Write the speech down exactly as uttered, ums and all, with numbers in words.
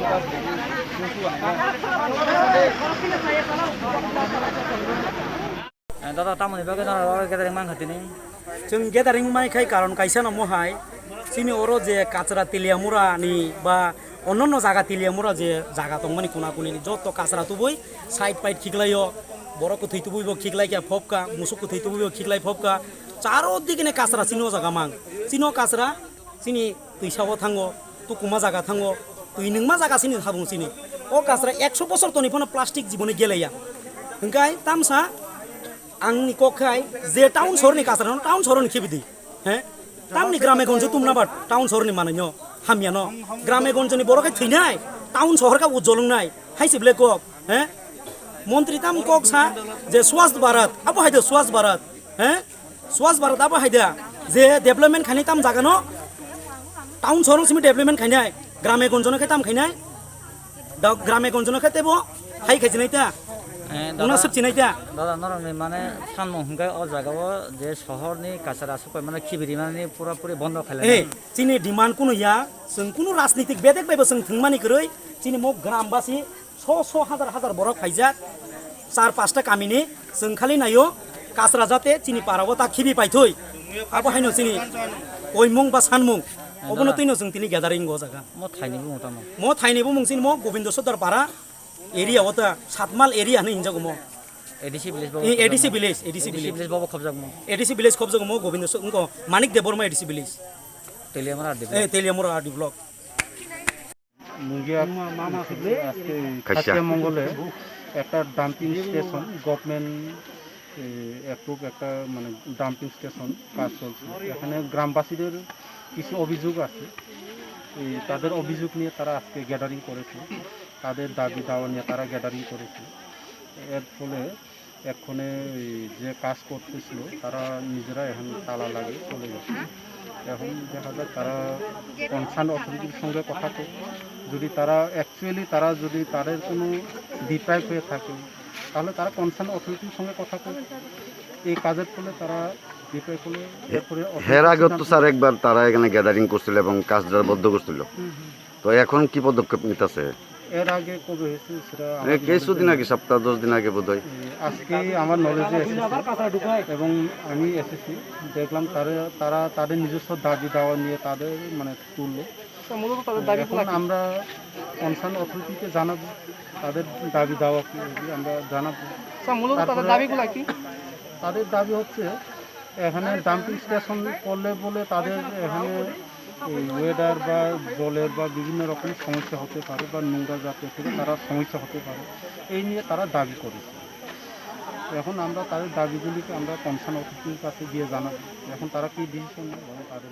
Eh, dada, tamoni bagwi no gathering mankha tini? Chwng gathering mankha karon kaisa no mohai, chini oro je kachra Teliamura ni ba onno jaga Teliamura je jaga tongmani kuna kuni ni joto kachra tubui side pide khiklaio, borok kwthwi tubui bo khiklai kha phobkha, musuk kwthwi tubui bo khiklai phobkha, charo digini kachra chini o jaga mang, chini o kachra chini twisao thango, tukuma jaga thango, twi nungma jaga chini habung chini. O kachra ekso bosor toni phano plastic jiboni geleya. Hingkai tamsa angni kok khai je town sohor ni kachra no town sohor ni khibi di. He? Tamni grame gonjo tumna ba town sohor ni manwi no hamya no. Grame gonjo ni borok khai thwinai, town sohor kha ujolung nai. Hai se ble kok, he? Montri tam kok sa je Swachh Bharat, abo hai de Swachh Bharat, he? Swachh Bharat abo hai da, je development khainai tam jaga no, town sohor simi development khainai, grame gonjo no khe tam khainai, da grame gonjo no khe tebo hai khai chinai ta, Eh, una dada, sep chinai ta. Dada, norok ni mane sanmung hingke o jaga o je sohor ni kachara aswk pai mane khibiri mani pura puri bondo khailai. Eh, chini demand kunu ya, chwng kunu rajnitik bedek bai bo chwng thwngmani kwrwi, chini mo gram basi so so hajar hajar borok phaijak, char pasta kamini chwng khali naio, kachra jate chini para o ta khibi paithoi, abo haino chini koimung ba sanmung, obono twino chwng tini gathering o jaga. Mo thaini bumung tamo? Mo thaini bumung chini mo Gobindo Sodar para area o ta Satmal area hinwi hinjago mo. A D C village bo. Eh, A D C village, A D C village. A D C village bo khobjakmo. A D C village khobjakmo Gobindo Sodar, wngko Manik Debbarma A D C village. Teliamura R D block. Eh, Teliamura R D block. Mongia আজকে এই খাসিয়া। খাসিয়া মঙ্গলে একটা dumping station, government, এই, অ্যাপ্রুভ একটা, মানে, dumping station কাজ চলছে। এখানে গ্রামবাসীদের কিছু অভিযোগ আছে। এই তাদের অভিযোগ নিয়ে তারা আজকে গ্যাদারিং করেছে, তাদের দাবি দাওয়া নিয়ে তারা গ্যাদারিং করেছে। এর ফলে এক্ষণে ওই যে কাজ করতেছিল, তারা নিজেরা এখন তালা লাগিয়ে চলে গেছে। এখন দেখা যাক তারা কনসার্ন অথরিটির সঙ্গে কথা কয়। যদি তারা অ্যাকচুয়ালি তারা যদি তাদের কোনো ডিপ্রাইভ হয়ে থাকে, তাহলে তারা কনসার্ন অথরিটির সঙ্গে কথা কয়। এই কাজের ফলে তারা ডিপ্রাইভ হলে এ-, এরপরে এর আগে তো অথরিটির স্যার একবার তারা এখানে গ্যাদারিং করছিল এবং কাজ যারা বন্ধ করছিল। হুম, হুম। তো এখন কি পদক্ষেপ নিতেছে? এর আগে কবে হয়েছে সেটা এ, আমার কিছুদিন নলেজে আগে, নেই। সপ্তাহ দশ দিন আগে বোধহয়। এ, আজকেই আমার নলেজে এসেছে এবং আমি এসেছি, দেখলাম তারা, তারা তাদের নিজস্ব দাবি দাওয়া নিয়ে তাদের মানে তুললো। স্যার, মূলত তাদের দাবি এখন কি? আমরা কনসার্ন অথরিটিকে জানাবো, তাদের দাবি দাওয়া কি, আমরা জানাবো। স্যার, মূলত তাদের তারপরে দাবিগুলো কি? তাদের দাবি হচ্ছে এখানে ডাম্পিং স্টেশন করলে বলে তাদের এখানে এই ওয়েদার বা জলের বা বিভিন্ন রকম সমস্যা হতে পারে বা নোংরা জাতীয় থেকে তারা সমস্যা হতে পারে, এই নিয়ে তারা দাবি করেছে। এখন আমরা তাদের দাবিগুলিকে আমরা কনসার্ন অথরিটির কাছে গিয়ে জানাবো, এখন তারা কী ডিসিশন নেয়, তাদের